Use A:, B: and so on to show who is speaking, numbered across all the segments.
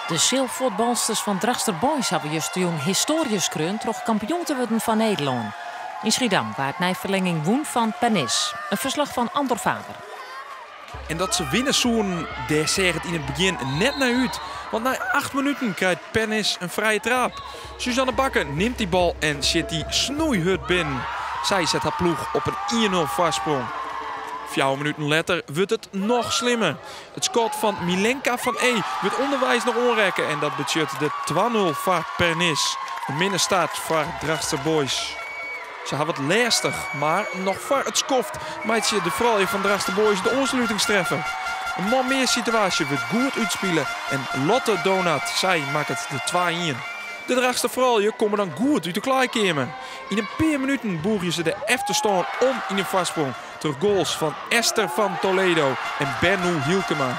A: De sealfuotbalsters fan Drachtster Boys hawwe justerjûn histoarje skreaun troch kampioen te wurden fan Nederlân. Yn Schiedam waard nei ferlinging wûn fan Pernis. In ferslach fan Andor Faber.
B: En dat se winne soenen, dêr seach it yn it begjin net nei út. Want nei 8 minuten krijt Pernis in frije traap. Suzanne Bakker nimt dy bal en sjit dy snoeihurd binnen. Sy set har ploech op in 1-0 foarsprong. Fjouwer minuten letter wurdt it noch slimmer. It skot fan Milenka van E wurdt ûnderweis noch oanrekke en dat betsjut de 2-0 foar Pernis. In minne start foar Drachtster Boys. Se hawwe it lêstich, mar noch foar it skoft meitsje de froulju fan Drachtster Boys de oanslutingstreffer. In man-mear situaasje wurdt goed útspile en Lotte Donat, sy makket de 2-1. De Drachtster froulju komme dan goed út de klaaikeamer. Yn in pear minuten bûgje se de efterstân om yn in foarsprong troch goals fan Esther van Toledo en Bernoe Hielkema.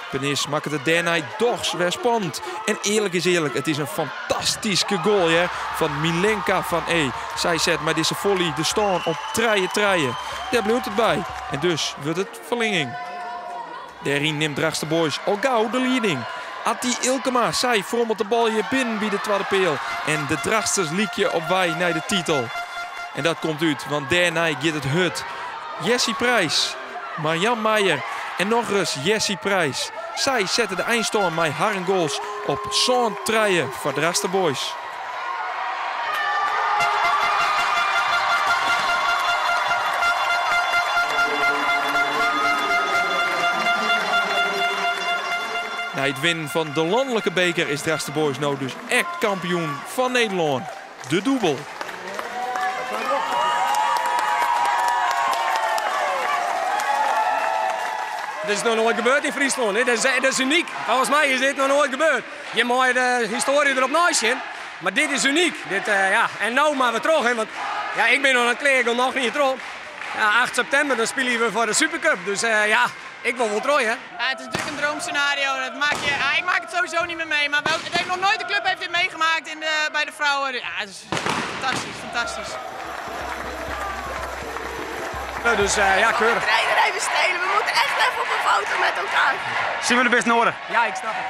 B: Pernis makket it dêrnei dochs wer spannend. En earlik is earlik, it is in fantastyske goal hear, fan Milenka van E. Sy set mei dizze volley de stân op 3-3. Dêr bliuwt it by en dus wurdt it ferlinging. Dêryn nimt Drachtster Boys al gau de lieding. Atty Ilkema, sy frommelt de bal hjir binnen by de twadde peal en de Drachtsters lykje op wei nei de titel. En dat komt út, want dêrnei giet it hurd. Jessie Prijs, Marjan Meijer en nochris Jessie Prijs. Sy sette de einstân mei harren goals op 7-3 foar Drachtster Boys. Nei it winnen fan de lanlike beker is Drachtster Boys no dus ek kampioen fan Nederlân. De dûbel.
C: Dit is noch noait gebeurd yn Fryslân. Dit is unyk. Folgens my is dit noch noait gebeurd. Je meie de histoarje derop neisjen, mar dit is unyk. Dit, ja. En no moatte we troch, hè, want ja, ik bin noch net klear, ik gean noch nie troch. Ja, 8 septimber dan spylje we foar de Supercup, dus ja, ik wol wol troch, hè.
D: Ja, het is natuurlijk een droomscenario. Dat maak je, ja, ik maak het sowieso niet meer mee, maar wel, het heeft nog nooit de club heeft dit meegemaakt in de, bij de vrouwen. Ja, het is fantastisch, fantastisch.
C: Ja, dus ja, keurig.
E: De trainer even stelen, we moeten echt even op een foto met elkaar.
F: Zien we de best nodig?
C: Ja, ik snap het.